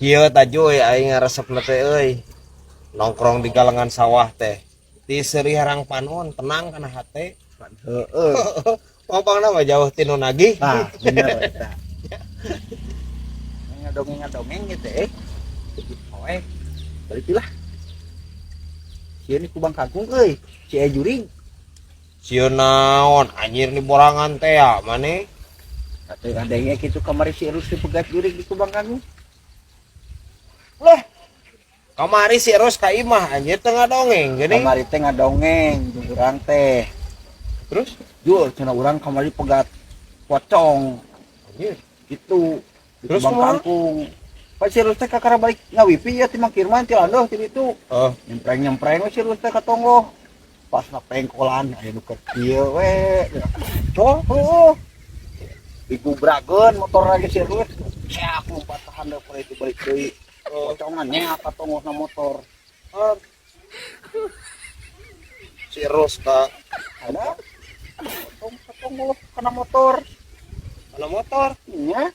Kieu ta, Joy, aing ngaresepna teh euy. Nongkrong di galengan sawah teh. Ti seuri herang panon, tenang kana hate. Heeh. Pangpangna mah jauh ti nu nagih. Ah, bener eta. Ngadongeng ngadongeng gitu eh. Oh eh, balik lah. Sieun di Kubang Kangkung euy, si aya jurig. Sieun naon anjir di borangan teh ya maneh? Atuh adanya kitu kamari si Erus dipegat jurig di Kubang Kangkung. Lah. Kamari si Eros ka imah anjir teu ngadongeng geuning. Kamari teh ngadongeng jeung urang teh. Terus? Jul, cenah urang kamari pegat pocong Anjir. Gitu di Terus Kubang kumaha? Kangkung. Pak, si Erus teh kakara balik ngawipi ya ti Mang Kirman ti Landoh ti ditu. Oh, Nyempreng nyempreng we si Erus teh ka tonggoh. Pas na pengkolan aya nu keur kieu we. Oh, oh. Digubrakeun motor lagi si Erus. Ya aku patahan deh itu balik deui. Oh. Pocongan nya ka tonggohna motor. Oh. Si Eros ka Ada. Potong ka tonggoh kana motor. Kana motor. Nya.